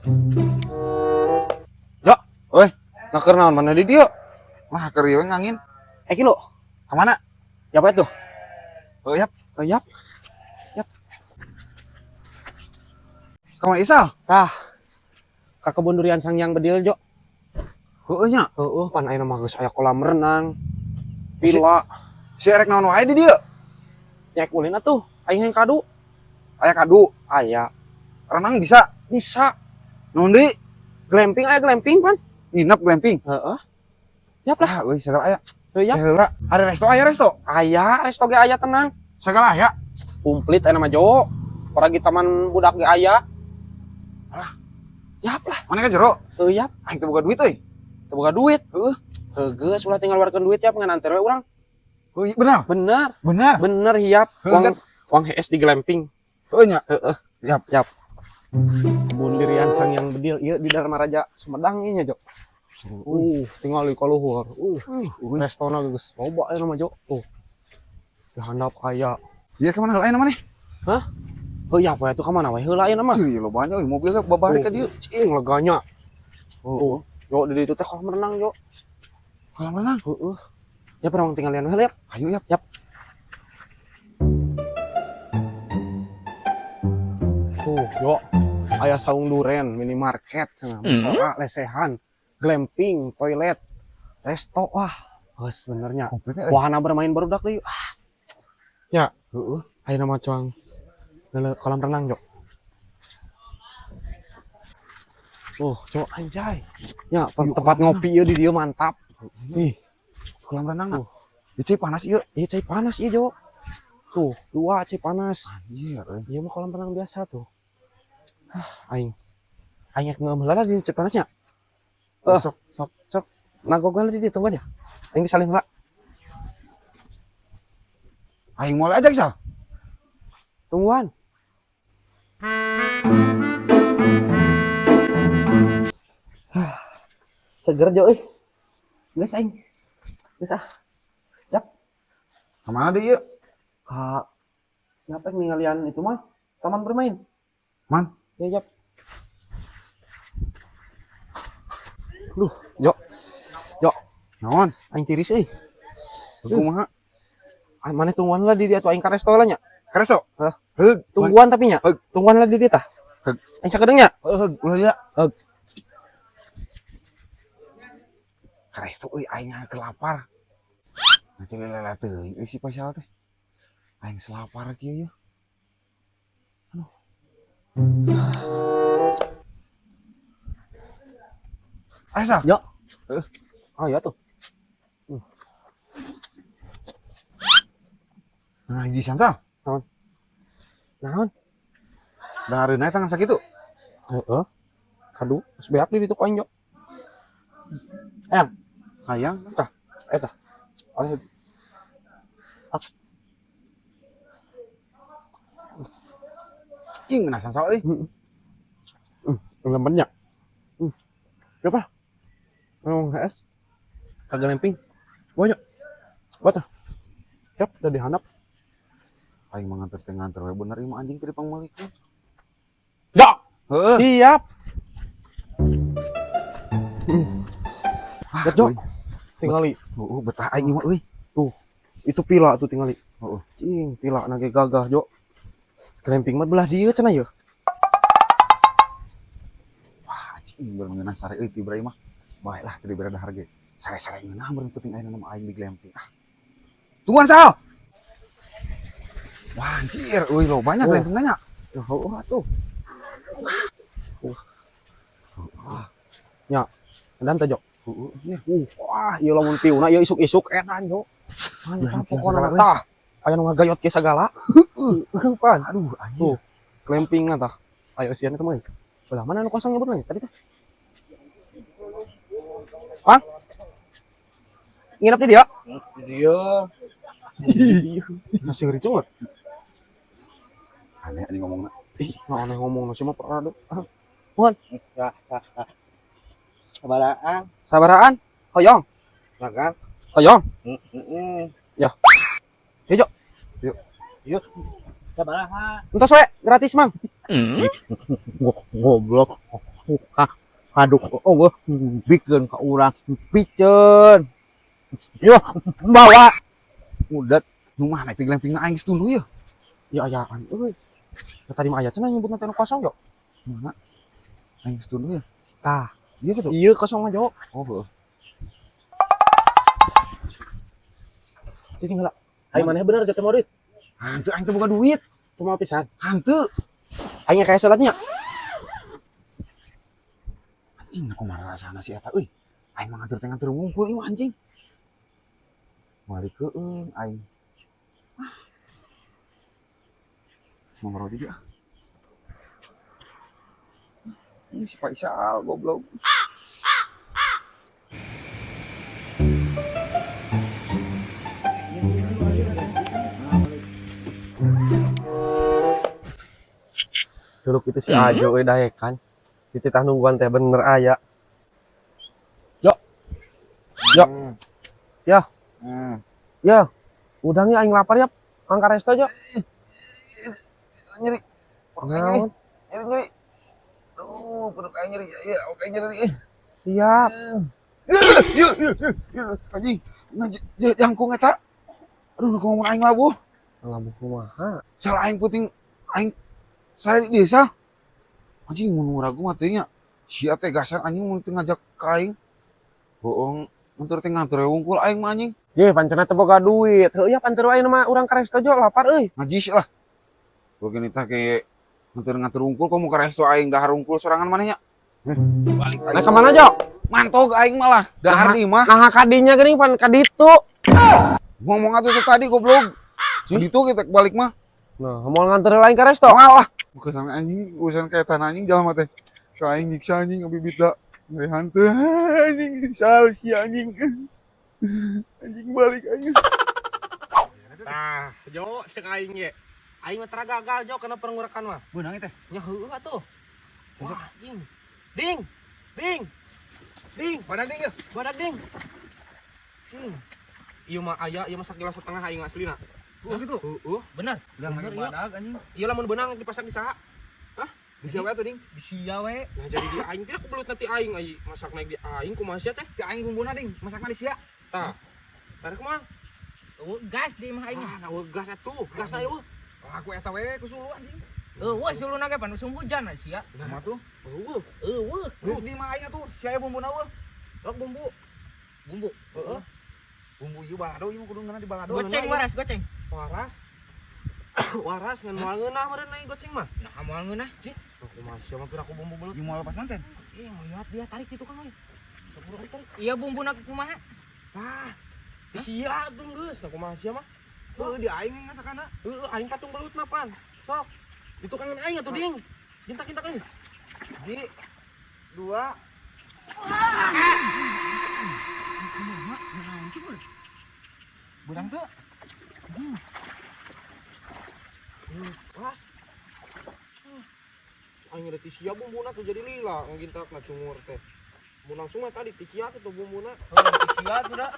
Jo, Oi. Nah, keur naon mana di dieu? Wah, keur ieu ngangin. Eh, kilo. Ka mana? Ya apa itu? Oh, yap. Oh, yap. Yap. Ka mana, Isal? Tah. Ka kebun durian Sangyang Bedil, Jo. Heueuh nya. Heeh, pan ayeuna mah geus aya kolam renang. Villa. Si erek naon wae di dieu? Nyek ulin atuh. Aing hayang kadu. Aya kadu. Aya. Renang bisa. Bisa. Naon deui? Glamping, aya glamping pan. Nginep glamping. Heeh. Yap lah. Ah, euy, segala aya. Heuh, yap. Heula. Ada resto, aya resto. Aya, resto ge aya, tenang. Segala aya. Komplit aya mah, Jo. Paragi taman budak ge aya. Alah. Yap lah. Mana ka jero? Heuh, yap. Aing teu boga duit euy. Teu boga duit. Heeh. Heuh, geus ulah tinggal ngeluarkeun duit ya, ngan anter we urang. Heuh, benar. Bener. Benar. Bener, hiap. Heuh, Uang kan? Uang HS di glamping. Heueuh nya. Heeh. Yap. Yap. Kebun durian Sangyang Bedil ieu di Darma Raja Sumedang ieu nya, Jo. Tinggal di kaluhur. Euy. Restona geus loba aya mah, Jo. Tuh. Di handap aya. Ieu ka mana heula aya maneh? Hah? Heuh, ya apa itu, ka mana we heula aya mah? Cih, lobanya euy, mobilnya babari ka dieu. Cing leganya. Oh, Tuh, Jo, di ditu teh kolam renang, Jo. Kolam renang. Heeh. Ya pernah tinggal lian heula, yap. Ayo, yap. Yap. Tuh, Jo. Aya saung duren, minimarket, cenah, musola, lesehan, glamping, toilet, resto, wah. Geus benernya. Komplitnya euy. Wahana bermain barudak deui. Ah. Ya, Heeh. ayo nama cuang. Lele kolam renang, Jo. Oh, Jo, anjay. Ya, tempat ngopi ieu di dieu mantap. Ih, Kolam renang. Tuh. Ieu cai panas ieu. Iya, cai panas ieu, Jo. Tuh, dua cai panas. Anjir euy. Iya mah kolam renang biasa tuh. Ah, aing. Aing ngeum heula di cai panasnya. Eh, Sok, sok. Sok. Nagog heula di dieu, tungguan ya. Aing disalin heula. Aing moal aja, Isal. Tungguan. Ah, seger, Jo, euy. Geus aing. Geus ah. Yap. Ka mana deui ieu? Ka siapa yang ninggalian itu mah? Taman bermain. Man. Ya, yap. Duh, Jo. Jo, Naon? Aing tiris euy. Kumaha? Ah, mana tungguan lah di dia tuh, aing ka resto lah nya. Ka resto? Hah? Heug. Tungguan tapi nya. Heug. Tungguan lah di dia tah. Heug. Aing sakedeung nya. Heug, ulah dia. Heug. Ka resto euy, aing keur lapar. Nanti lele teuing euy si Faisal teh. Aing selapar kieu ya. Aduh. Asal. Ya. Heeh. Ah, ya tuh. Nah, hiji sal. Naon? Naon? Dahareuna eta ngan sakitu. Heeh. Kadu, geus beak di ditu ku aing, Jo. Ayang, Hayang. Tah, eta. Ayo. Ah, Ing ngeunah sal euy. Heeh. Lembennya. Siapa? Ngomong HS. Kagak lemping. Banyak. Buat ah. Yap, udah dihandap. Aing mah nganter teh nganter we bener ieu mah, anjing teh dipangmeulikeun. Ya, Heeh. siap. Ah, Ya, Jo. euy. Tingali. Heeh, betah aing ieu mah euy. Tuh, itu pila tuh, tingali. Heeh. Cing, pila nage gagah, Jo. Glamping mah belah dieu cenah ye. Wah, anjing bener ngeunah sare euy ti mah. Bae lah teu dibere dahar ge. Sare-sare ngeunah meureun, penting ayeuna mah aing di glamping. Ah. Tungguan, Sal. Wah, anjir, euy, lo banyak Oh. glamping nya. Ya, heueuh atuh. Ah. Ya, dan teh, Jo. Heeh, iya. Wah, ieu lamun piuna ieu isuk-isuk edan, Jo. Mantap Glamping pokona segala, mah tah. Aya nu ngagayot ke sagala. Heeh, pan. Aduh, anjir. Tuh, glamping tah. Ayo eusian eta mah. Belah mana nu kosong nyebut lagi tadi teh? Pang. Nginep di dia? Dia. Masih ngeri cungut. Aneh anjing ngomongna. Ih, nah aneh ngomong sih mah pernah. Ah, Sabaraan, sabaraan. Hoyong, makan. Hoyong. Heeh. Ya. Ya, Jo. Yuk. Yuk. Sabaraha. Entos we, gratis, Mang. Goblok. Kaduk eueuh bikeun ka urang piceun. Yo, bawa. Udah Nu mana teh glamping na aing geus tunduh yeuh. Ya ayaan euy. Ya, tadi mah aya cenah nyebutna teh nu kosong yo. Mana? Aing geus tunduh ya. Tah, Iya gitu. ieu kosong mah Jo. Oh, heuh. Cicing heula. Aing maneh bener Jo teh mau duit. Hanteu aing teh boga duit. Teu mau pisan. Hanteu. Aing kayak salatnya. Anjing aku marah rasana si eta euy. Aing mah nganter teh nganter wungkul ieu mah anjing. Balik keueung aing. Ah. Ngobrol juga. Ini si Faisal goblok. Dulu itu si Ajo euy daekan. Dititah nungguan teh bener aya. Yo. Yo. Ya. Ya. Udangnya aing lapar ya. Angka resto Jo. Nyeri. Perut aing nyeri. Naon? Nyeri nyeri. Aduh, perut aing nyeri. Iya, oke nyeri. Siap. Yuk, yuk, yuk, anjing. Nah, jangkung eta. Aduh, nu ngomong aing labuh. Labuh kumaha? Salah aing puting aing sare di desa. Anjing mun ragu mah teh nya. Sia teh gasan anjing mun teu ngajak ka aing. Bohong, nganter teh nganter wungkul aing mah anjing. Ye, pancena teu boga duit. Heuh ya panter wae mah urang ka resto Jo lapar euy. Najis lah. Gua gini tah kayak nganter-nganter wungkul komo ka resto aing dahar wungkul sorangan maneh nya. Balik aing. Nah, kemana Jo? Mantog aing malah dahar di imah. Nah, kadinya geuning pan kaditu. Ngomong atuh teh tadi goblok. Ditu kita balik mah. Nah, mau nganter lain ka resto. Moal lah. Bukan anjing, urusan kayak tanah anjing jalan mah teh. Ka aing nyiksa anjing bibit da. Ngeri hantu anjing nyiksa si anjing. Anjing balik anjing. Tah, Jo, cek aing ge. Aing mah tara gagal Jo kana perngurakan mah. Beunang teh. Nya heueuh atuh. Wah, anjing. Ding. Ding. Ding, Badak ding ya. badak ding. Cing. Ieu mah aya, ieu mah sakilo setengah aing aslina. Oh gitu. Heueuh. Bener. Udah Bener, iya. badak anjing. Ieu lamun beunang dipasak di saha? Bisa wae tuh ding. Sia we. Nah, jadi di aing tidak belut nanti aing ai masak naik di aing kumaha sia teh? Ti aing bumbuna ding, masak di sia. Tah. Tarik kumaha? Eueuh gas di imah aing. Ah, nah gas atuh, gas ayo. Wah, aku eta we ku sulu anjing. Eueuh suluna ge pan usum hujan ah sia. Kumaha tuh? Eueuh. Eueuh. Geus di imah aing atuh, sia aya bumbuna eueuh. Rok bumbu. Bumbu. Heeh. Bumbu ieu balado ieu mah kudu ngeunah di balado. Goceng waras goceng. Waras. Waras ngan moal ngeunah meureun ai goceng mah. Nah moal ngeunah. Nah, kumaha sia mah pira ku bumbu belut. Ieu moal lepas manten. Eh, ngeliat dia tarik itu kan euy. Saburu euy tarik. Iya bumbuna kumaha? Tah. Di sia tuh geus, nah kumaha sia mah? Heuh di aing ngasakana. Heueuh aing patung belutna pan. Sok. Itu kangen aing atuh ding. Gintak-gintak euy. Ji. Dua. Beunang teu? Keras. Aing udah tisia bumbuna tuh jadi lila ngintakna cungur teh. Mun langsung mah tadi tisia tuh bumbuna. Heuh sia tuh da.